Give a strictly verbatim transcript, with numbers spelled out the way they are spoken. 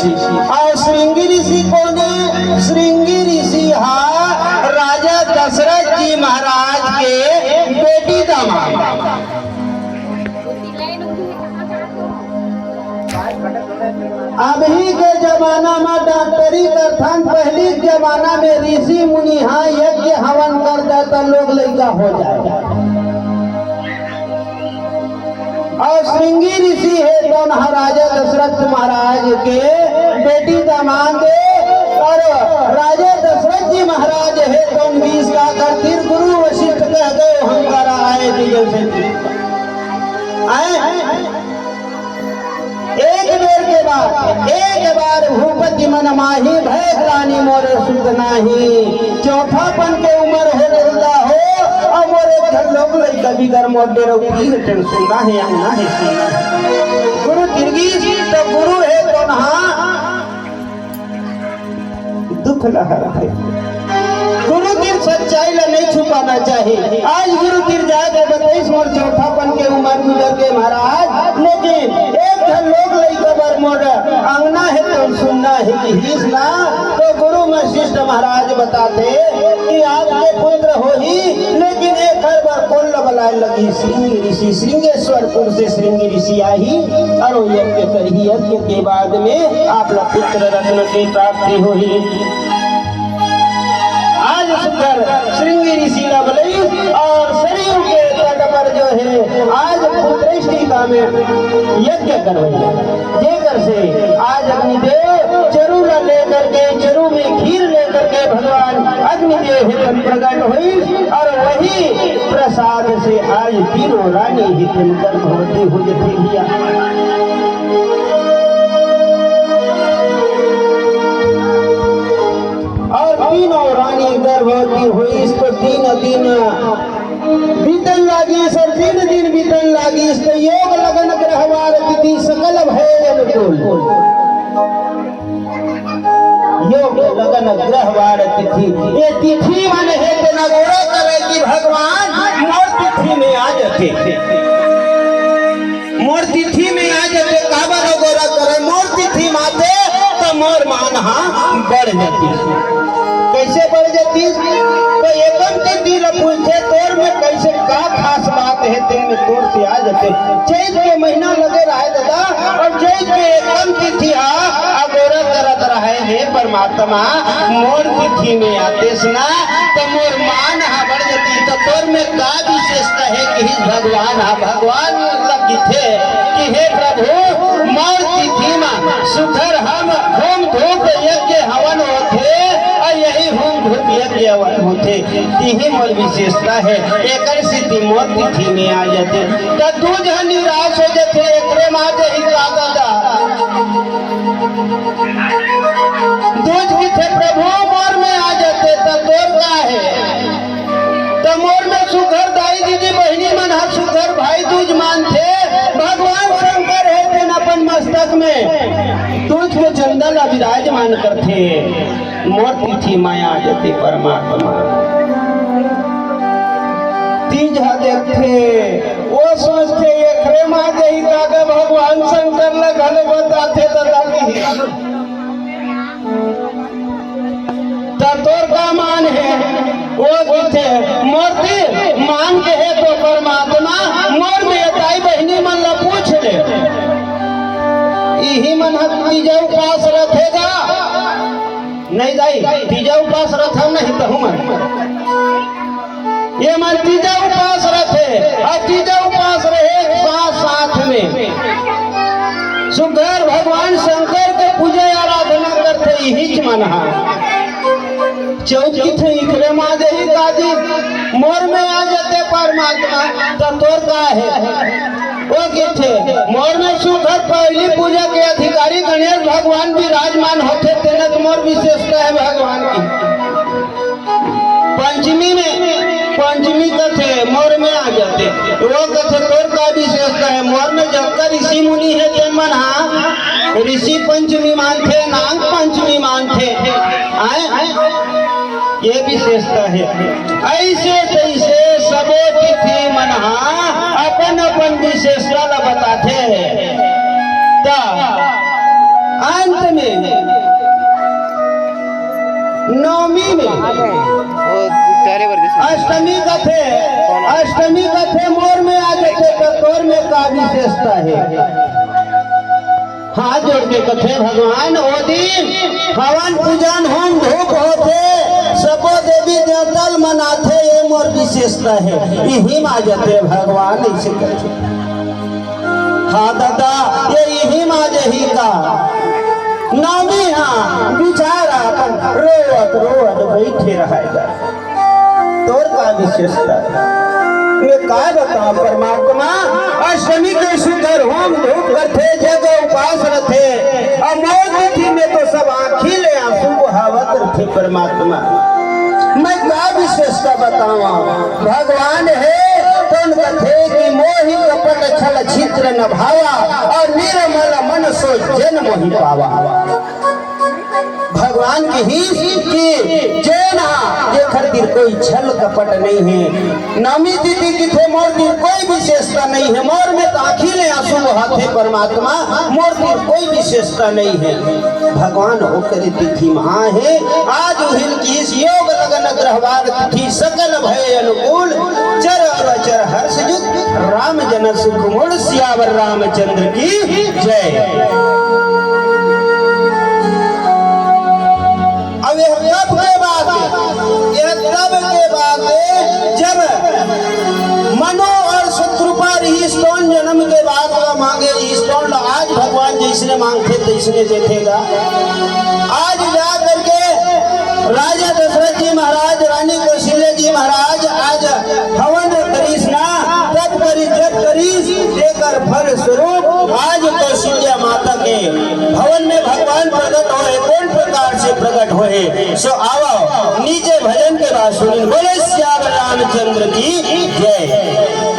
अउ श्रृंगी ऋषि कोन हे? श्रृंगी ऋषि हा राजा दशरथ जी महाराज के बेटी दामाद। अभी के जमाना म डॉक्टरी करथन, पहिली के जमाना में ऋषि मुनि हा यज्ञ हवन कर देता, लोग लइका हो जाए। अउ श्रृंगी ऋषि हे तोन हा राजा दशरथ महाराज के बेटी दामाद, अउ राजा दशरथ जी महाराज हे तोन बीस का करतीर गुरु वशिष्ठ कह गए, हम करा आए जी जैसे जी। आए। एक बेर के बात, एक बार भूपति मन माही, भय ग्लानि मोर सुख नाही। चौथापन के उमर हो गेल दा हो, अउ मोर एक झन लोग लइका बिगर मोर डेरऊ पीर टेन सुनना हे, अंगना हे सुनना हे। गुरु तिरगीस तो गुरु हे तो नहा दुख ल हरथे। गुरु तीर सच्चाई ल नहीं छुपाना चाही। आज गुरु तीर जाके बतइस, मोर चौथापन के उमर गुजर के महाराज, लेकिन एक झन लोग लइका बर मोर अंगना हे तो सुनना हे किहिस ना। तो गुरु वशिष्ठ महाराज बताथे कि आपके पुत्र होही, लेकिन एकर बर कोन ल बलाए लगही? श्रृंगी ऋषि, श्रृंगेश्वरपुर से श्रृंगी ऋषि आही, अउ यज्ञ करही, यज्ञ के बाद में आप ल पुत्र रत्न की प्राप्ति होही। आज सुघर श्रृंगी ऋषि ल बलई अउ सरयू के तट पर जो हे, आज पुत्रेष्टि का में यज्ञ करवई, जेकर से आज अग्निदेव चरू ल लेकर के, चरू में खीर लेकर के भगवान अग्निदेव हे तन प्रगट होई, अउ वही प्रसाद से आज तीनों रानी हे तन गर्भवती हो जथे भैया। अउ तीनों रानी गर्भवती होइस तो तीन दिन बीतन लागिस, अउ तीन दिन बीतन लागिस तो योग लगन ग्रहवार तिथि सकल भय अनुकूल। योग लगन ग्रहवार तिथि, ये तिथि मन हे तेन अगोरा करे कि भगवान मोर तिथि में आ जथे। मोर तिथि में आ जथे, काबर अगोरा करे? मोर तिथि में आथे त मोर मान हा बढ़ जथे। कइसे बढ़ जथे? त एकम तिथि ल पूछथे, तोर में कइसे का खास बात हे, तेन में तोर से आ जथे। चैत के महीना लगे रहय दादा, अउ चैत के एकम तिथि हा अगोरा करत रहय, हे परमात्मा, मोर तिथि में आतेस ना, त मोर मान हा बढ़ जथे। त तोर में का विशेषता हे किहिस भगवान हा? भगवान ल किथे कि हे प्रभु, मोर तिथि म सुघर हम होम धूप यज्ञ हवन होथे, अउ यही होम धूप यज्ञ हवन होथे, तिही मोर विशेषता हे, एकर सेती मोर तिथि में आ जथे। त दूज ह निराश हो जथे, एकरे मा जही का दादा। दूज किथे प्रभु मोर में आ जथे, त तोर का हे? त मोर में सुघर दाई दीदी बहिनी मन ह सुघर भाई दूज मानथे। भगवान शंकर हे तेन अपन मस्तक में दूज के चंदा ल विराजमान करथे। मोर तिथि म आ जथे परमात्मा। तीज ह देखथे, ओ सोचथे, एकरे मा जही का गा भगवान शंकर ल घलो बताथे त दादी। त तोर का मान हे? ओ किथे, मोर ती मान के हे तो परमात्मा, मोर में दाई बहिनी मन ला पूछ ले। इही मन ह तीजा उपास रथे गा। नहीं दाई, तीजा उपास रथन नहीं तहु मन। ये मन तीजा उपास रथे, अउ तीजा उपास रहे साथ साथ में सुघर भगवान शंकर के पूजा आराधना करथे, इहीच मन हा। चौथ किथे इकरे मा जही कादी, मोर में आ जथे परमात्मा, त तोर का हे? ओ किथे, मोर में सुघर पहिली पूजा के अधिकारी गणेश भगवान विराजमान होथे, तेन त मोर विशेषता हे भगवान की। पंचमी में, पंचमी कथे मोर में आ जथे। वो कथे तोर का विशेषता हे? मोर में जतका ऋषि मुनि हे तेन मन हा ऋषि पंचमी मानथे, नाग पंचमी मानथे। आय? ये विशेषता हे। अइसे तइसे सबो तिथि मन हा अपन अपन विशेषता ला बताथे। त अंत में अष्टमी कथे, अष्टमी कथे मोर में आ जथे, त तोर में का विशेषता हे? हाथ जोड़ के कथे, भगवान, ओ दिन हवन पूजन होम धूप होथे, सबो देवी देवता ल मनाथे, ये मोर विशेषता हे। इही मा जथे भगवान, इसे कथे। हाँ दादा, ये इही मा जही का। नवमी हा बिचारा अपन रोवत रोवत बइठे रहय गा। तोर का विशेषता? मैं का बतावं परमात्मा, अष्टमी के सुंदर होम धूप करथे, जग उपास रथे, अउ मोर तिथि में तो सब आँखी ले आंसू बहावत रथे परमात्मा। मैं का विशेषता बतावं? भगवान हे तोन कथे कि मोहि कपट छल छिद्र न भावा, अउ निर्मल मन सो जेन मोहि पावा। भगवान कहिस कि जेन हा, जेखर तीर कोई छल कपट नइ हे, नवमी तिथि कथे मोर तीर कोई विशेषता नइ हे, मोर में त आँखी ले आंसू बहाथे परमात्मा, मोर तीर कोई विशेषता नइ हे। भगवान ओकरे तिथि मा हे, आज उहिन कहिस योग लगन ग्रहवार तिथि सकल भय अनुकूल, चर अचर हर्ष जुत राम जन सुख मूल, सियावर रामचंद्र की जय। अब यह तब के बात हे, यह तब के बात हे, जब मनु अउ शतरूपा रिहिस तोन जनम के बाद ला मांगे रिहिस तोन ला, आज भगवान जइसने मांगथे तइसने देथे गा। आज जा करके राजा दशरथ जी महाराज, रानी कौशल्या जी महाराज आज हवन करिस ना, तप करिस, जप करिस, तेकर फल स्वरूप आज कौशल्या माता के भवन में भगवान प्रकट होए। कोन प्रकार से प्रकट होए, सो आवव नीचे भजन के बाद सुनिन। बोले सियावर रामचंद्र की जय।